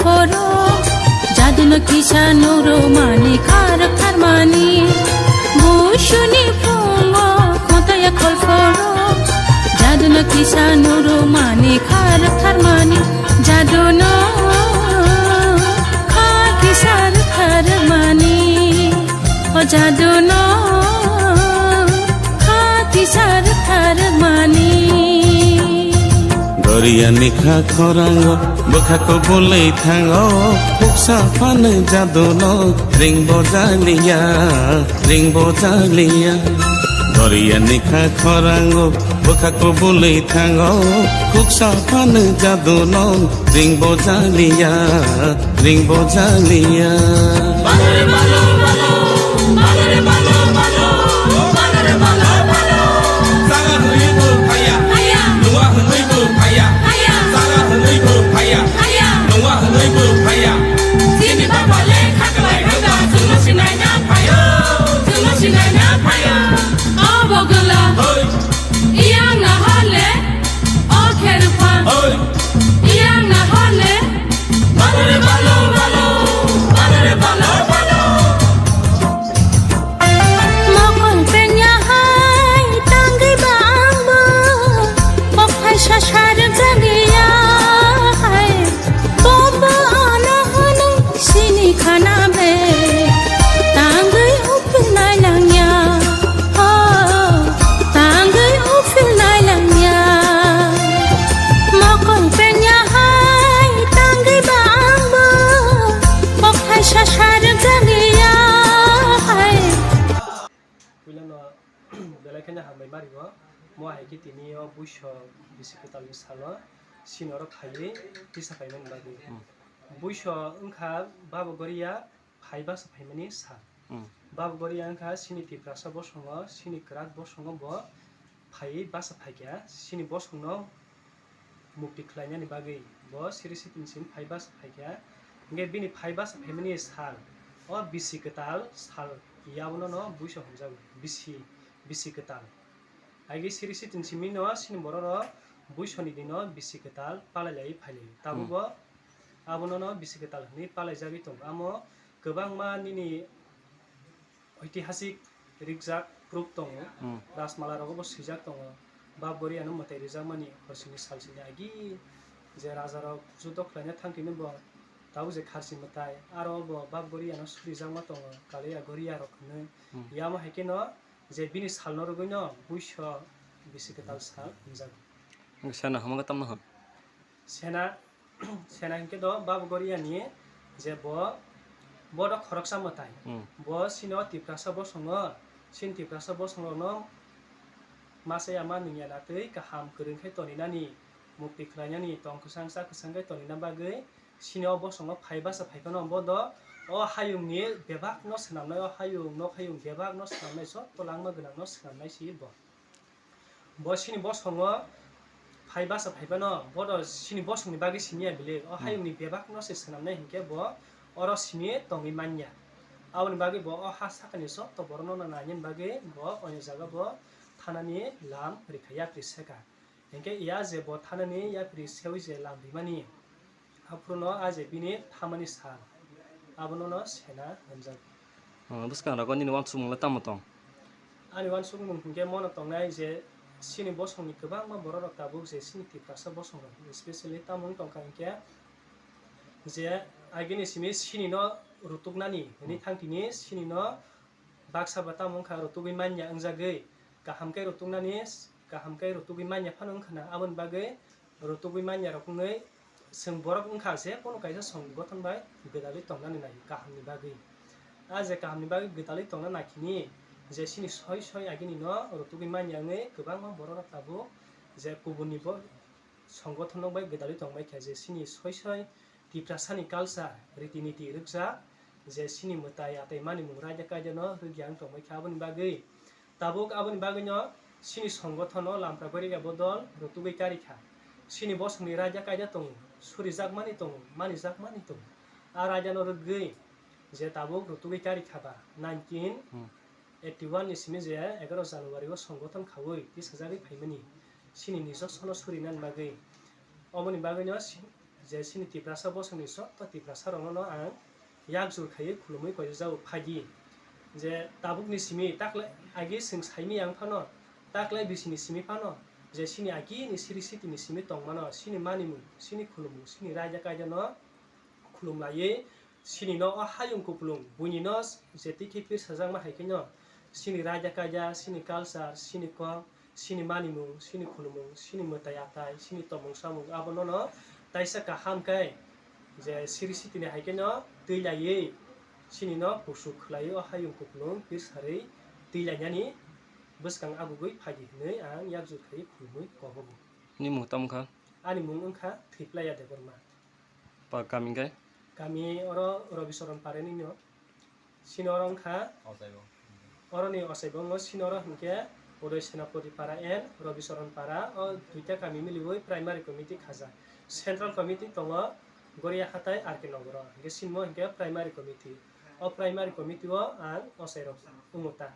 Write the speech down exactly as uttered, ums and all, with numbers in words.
Phoro, jaduna kisa nuru mani kharak tharmani. Bushuni phungo khotaya khol phoro, jaduna kisa nuru mani kharak tharmani. Jaduna kha kisa rwkha rwmani, o jaduna kha kisa rwkha rwmani. Doriya ni kha khorango bwkha kubulwi thango, khuksa phano jaduno ring bojaliya, ring bojaliya. Doriya ni kha khorango bwkha kubulwi thango, khuksa phano jaduno ring bojaliya, ring bojaliya. Balore balo, balo, balore balo, balo, balore balo, balo. Sara hwnwi bo phaiya, phaiya. Nungwa hwnwi bo phaiya, phaiya. Sara hwnwi bo phaiya, phaiya. Nungwa hwnwi bo phaiya. Chini baba le khaklai rwkha, chwngno sinai na phaio, chwngno sinai na phaio. Obo gwla. Hoi. Iyang na hole, o kherpa. Hoi. Iyang na hole, balore balo, balo, balore balo, balo. Mokol penya hai tangwi ba angbo, kok hai sasar jagwi ya hai, bobo ano hwnwi sini khana be, tangwi uphil nai langya, oh, tangwi uphil nai langya. Mokol penya hai tangwi ba angbo, kok hai sasar jagwi ya hai. Puilano belai kheno hambai mario, mo hai khe tini o buiso bisi kwtalni salo sini oro phaiwi tisa phaimani bagwi. Hmm. Buiso wngkha Baba Goria phai basa phaimani sal. Hmm. Baba Goria wngkha sini Tiprasa bosongo, sini kwrak bosongo bo phaiwi basa phaikha, sini bosongno mukti khlainani bagwi bo siri sitin sin phai basa phaikha. Hwnkhe bini phai basa phaimani sal, o bisi kwtal sal, yabono no buiso hwnjago, bisi, bisi kwtal. Agi siri sitin simino sini borok rok buisoni dino bisi kwtal palai lai phai lai. Tabuk Hmm. bo abono no bisi kwtal hwnwi palai jagwi tongo. Amo kwbangma nini oitihasik rikjak proof tongo. Hmm. Rajmala rogo bo swijak tongo. Bab Goriano mwtai rijakmani horsini salsini agi je raja rok judo khlaina thangtini bo tabuk je kharsi mwtai aro bo Bab Goriano surijakma tongo, Kaliya Goria rok hwnwi. Hmm. Yamo hai kheno je bini salno rwgwino buiso bisi kwtal sal hwnjago. Sena hwnmokhe tamno hwn? Sena, sena hinkhe do Baba Goriani je bo, bo do khoroksa mwtai. Hmm. Bo sino Tiprasa bosongo, sin Tiprasa bosongrokno masa yama nungya natwi kaham kwrwng khe toninani, mukti khlainani, tong kwchang cha kwchang khe tonina bagwi sini o bosongo phai basa phai phano bo do o hayungni bebakno swnamnai, o hayung, nok hayung bebakno swnamnai, joto langma gwnangno swnamnai si bo. Bo sini bosongo phai basa phai phano bo do sini bosongni bagwi siniya bile, o Hmm. hayungni bebakno se swnamnai hinkhe bo oro sini tongwi manya. Aboni bagwi bo o ha sakani joto borokno nainani bagwi bo o jaga bo thanani lam rikha, yapri seka. Hinkhe iya je bo thanani yapri sewi je lam rimani, aphuru no a je bini thamani sal, abono no sena hwnjago. Oh, bwskango nini uansukmung le tamo tong? Ani uansukmung hinkhe mono tongnai je sini bosongni kwbangma borok rok tabuk je sini Tiprasa bosong rok, especially tamo wng tongkha hinkhe je agini simi sini no rutuknani hwnwi Hmm. thang tini sini no baksa ba tamo wngkha rutugwi manya wngjagwi, kaham khe rutuknani, kaham khe rutugwi manya phano wngkha na, aboni bagwi rutugwi manya rok wngwi chwng borok wngkha je kono kaisa song gothon bai gwdalwi tongnani nai kahamni bagwi. A je kahamni bagwi gwdalwi tongna naikini je sini soi soi agini no rutugwi manya wngwi kwbangma borok rok tabuk je kubuni bo songothono bai gwdalwi tongbai kha je sini soi soi Tiprasani culture, riti niti rwkjak, je sini mwtai atai manimung raida kaida no rwkya wng tongbai kha. Aboni bagwi tabuk aboni bagwi no sini songothono lampra bai rwkya bo dol rwtugwi kari kha. Sini bosongni raida kaida tongo, surijakmani tongo, manijakmani tongo. A raida no rwgwi je tabuk rwtugwi kari kha ba nineteen Hmm. eighty one ni simi je egaroh January o songgothon khaui tisajagwi phaimani sini nijoswno surinani bagwi. Oboni bagwino si-, Je chini Tiprasa bosongni joto Tiprasa rokno no ang yak jur khaiwi khulumwi koijago phaidi. Je tabukni simi taklai agi chwng saimiyang phano, taklai bisini simi phano, je chini agini siri sitini simi tongmano, chini manimung, chini khulumung, chini raida kaida no khulumlaiwi, chini no o hayung kupulung, buini no je twi khe pir sajakma hai khe no, chini raida kaida, chini culture, chini kok, chini manimung, chini khulumung, chini mwtai atai, chini tongmung samung, abono no taisa kaham khe je siri sitini hai khe no twi laiwi, chini no kusu khwlaiwi o hayung kupulung pir sarwi twi lainani bwskang abugwi phaidi hwnwi ang yak jur khaiwi khulumwi kohogo. Ni mung tamo kha? Ani mung wngkha Thwiplaiya Debbarma. Pa kami khe? Kami oro Robi Choron Parani no. Sini oro wngkha. Ochaibong. Oroni ochaibongo sini oro hinkhe Udoy Senapati Para and Robi Choron Para, o duita kami miliwi primary committee khaja. Central committee tongo Goria Hatai R K Nogoro. Hinkhe sinimo hinkhe primary committee. O primary committee o ang ochairok wngo ta.